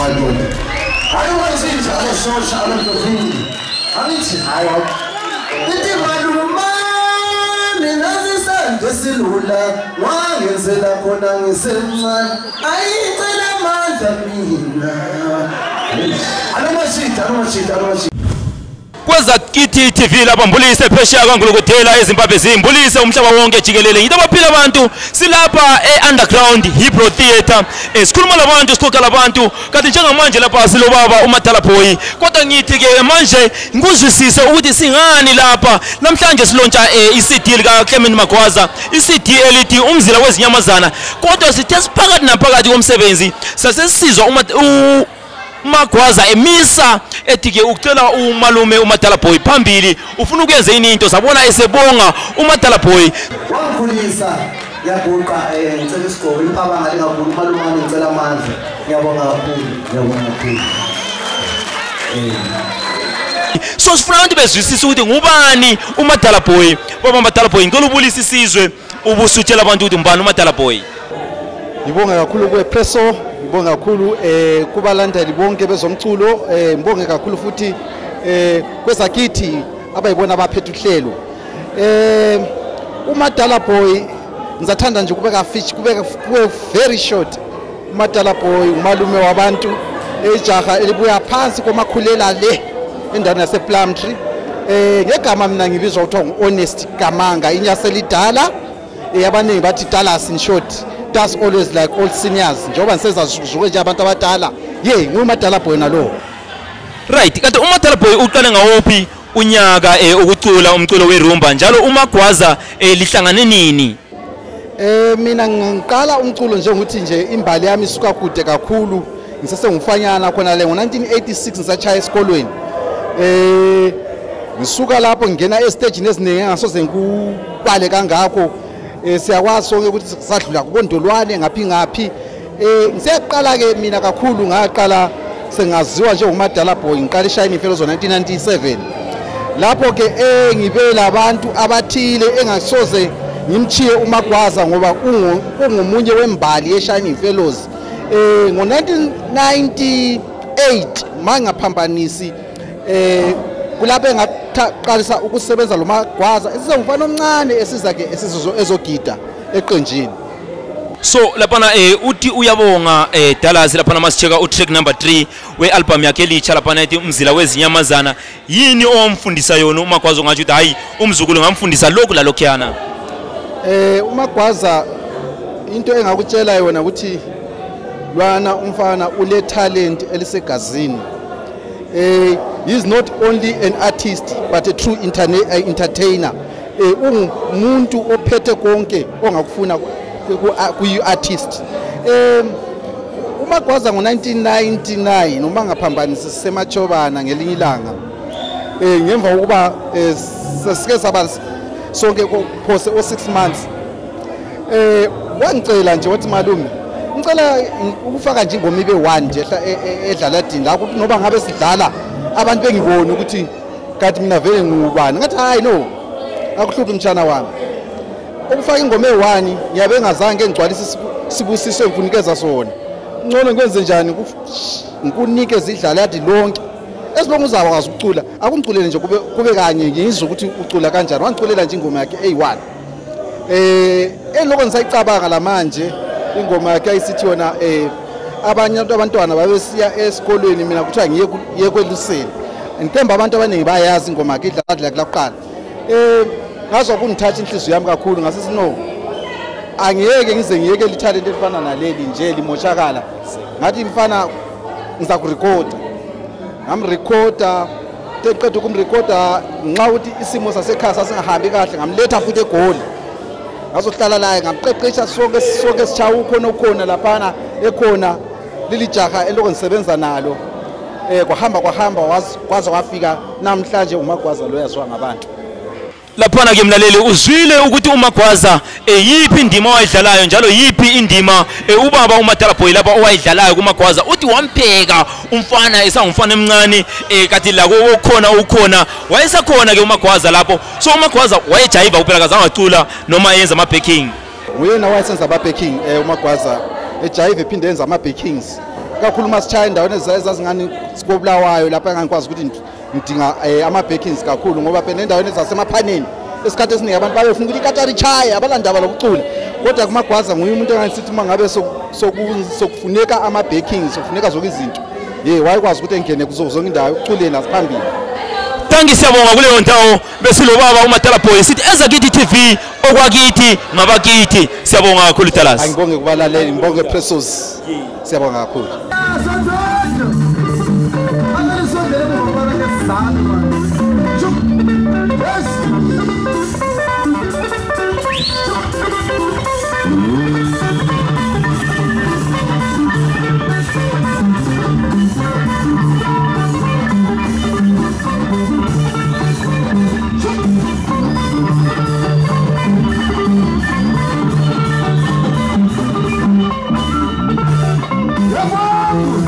Madoda. Alubanjinja abashosha abadlovini. Angithi hayi. Ithi malumane nazisande silula wangenzela khona ngisemncane. Ayicela amandla mina. Alumashita alumashita alumashita. Kwezakithi TV lapha mbulise phesheya kwaNgulukudela eZimbabwe zimbulise umhlaba wonke jikelele. Ngithe baphila abantu silapha e-Underground Hebrew Theatre. Sikhuluma labantu sixoxa labantu kanti njengamanje lapha silobaba uMadala Boy. Kodwa ngithi ke manje ngikuzwisise ukuthi singani lapha. Namhlanje silontsha iCD lika Clement Magwaza, iCD elithi Umzila Wezinyamazana. Kodwa sithe siphakathi naphakathi komsebenzi sasesizwa Magwaza emisa ethi ke ukucela umalume uMadala Boy phambili ufuna ukuyenza yini into sabona esebonga uMadala Boy. Wangikhulisa yaguqa ngicela isigqoko impabanga lingaguli umalumane ngicela amandla. Ngiyabonga kakhulu, ngiyabonga kakhulu. So sifuna abantu bezwisise ukuthi ngubani uMadala Boy. Baba Madala Boy ngicela ubulise isizwe ubusutshela abantu ukuthi ngubani uMadala Boy. Ngibonga kakhulu kwePresso, ngibonga kakhulu kubalandeli bonke bezomculo, ngibonge kakhulu futhi kwezakithi abayibona abaphethe uhlelo. uMadala Boy ngizathanda nje kubeka fish kubeka very short. uMadala Boy umalume wabantu ejaha elibuya phansi komakhulela le endaweni yasePlumtree. Ngegama mina ngibizwa ukuthi ngu-Honest Gamanga inyaselidala, abaningi bathi Dallas in short. That's always like all seniors njengoba ngisezazuke nje abantu abadala. Ye nguMadala Boy nalo. Right, kanti uMadala Boy uqale ngawuphi unyaka ukucula umculo werumba njalo uMagwaza lihlangane nini? Mina ngiqala umculo njengokuthi nje imbali yami isuka kude kakhulu. Ngisasengumfanyana khona le ngo1986 ngisachaya esikolweni. Ngisuka lapho ngingena e-stage eziningi engasoze ngikubale kangakho. Siyakwazi sonke ukuthi sadlula kubondolwane ngaphi ngaphi. Ngisiyaqala ke mina kakhulu ngaqala sengaziwa njengoMadala Boy ngiqala iShiny Fellows ngo1997. Lapho ke ngibe labantu abathile engasoze ngimchiye uMagwaza ngoba ungumunye wembali yeShiny Fellows. Ngo1998 mangaphambanisi kulapho engaqalisa ukusebenza lo Magwaza esizongufana omncane esiza ke ezogida eqenjini. So laphana uthi uyabonga Dallas laphana masicheka utrack number 3 wealbum yakhe elitsha laphana ethi Umzila Wezinyamazana. Yini owamfundisa yona uMagwaza ongathi ukuthi hayi umzukulu ngamfundisa lokhu lalokhuyana? uMagwaza into engakutshela yona ukuthi lwana umfana ule talent elisegazini. He is not only an artist but a true entertainer. Ungumuntu ophethe konke ongakufuna kuyi-artist. uMagwaza ngo-1999 uma ngaphambanisi sisemachobana ngelinye ilanga ngemva kokuba sesike saba sonke phose o-6 months wangicela nje wathi malume ngicela ukufaka nje ingoma ibe 1 nje edlaladini la ukuthi noba ngabe sidlala abantu bengibone ukuthi kanti mina vele ngubani. Ngathi hayi no akuhluphi mtshana wami ukufaka ingoma eyi-1 ngiyabe ngazange ngigcwalise sibusiso engikunikeza sona. Ngcono ngikwenze njani ngikunikeze idlaladi lonke esilonke uzakwazi ukucula akungiculele nje kube kanye ngizwe ukuthi ucula kanjani. Wangiculela nje ingoma yakhe eyi-1. Eloko ngisayicabanga la manje ingoma yakhe ayisithi yona abanye abantwana babesiya esikolweni mina kuthiwa ngiye kweluseni. Ngithemba abantu abaningi bayazi ingoma yakhe idlaladi lakhe lakuqala. Ngazwa kungithatha inhliziyo yami kakhulu ngasithi no angiyeke ngize ngiyeke lithalente elifana naleli nje limoshakala. Ngathi mfana ngizakurekhoda. Ngamrekhoda teqeda ukumrekhoda nxa ukuthi isimo sasekhaya sasingahambi kahle ngamletha futhi eGoli. Ngazohlala laye ngamqeqesha sonke sishawa ukhona ukhona laphana ekhona lilijaha eloko ngisebenza nalo. Kwahamba kwaze kwafika namhlanje uMagwaza lo yaziwa ngabantu. Laphana ke mlaleli uzwile ukuthi uMagwaza yiphi indima owayidlalayo njalo yiphi indima ubaba uMadala Boy lapha owayidlalayo kuMagwaza. Uthi wampheka umfana esangumfana emncane kathi la ukhona ukhona wayesakhona ke uMagwaza lapho. So uMagwaza wayejayiva kuphela kazange wacula noma yenza ama-backing. Nguyena wayesenza ama-backing uMagwaza ejayiva ephinde yenza ama-backings. Kakhulu masitshaya endaweni ezazingani sikobulawayo lapha engangikwazi ukuthi ngidinga ama-backings kakhulu, ngoba phela endaweni ezasemaphaneni esikhathi esiningi abantu babefuna ukuthi ikatari ichaye, abalandaba lokucula. Kodwa kuMagwaza nguye umuntu engangisithi uma ngabe sokufuneka ama-backings, sokufuneka zonke izinto, ye wayekwazi ukuthi engene kuzo zonke indawo ekuculeni nasiphambili. Tangi siyabonga kuleyo ndawo besilobaba uMadala Boy, sithi Ezakithi TV okwakithi ngabakithi. Siyabonga kakhulu Dallas. Angibonge kubalaleli, ngibonge Precious, siyabonga kakhulu. Yeah.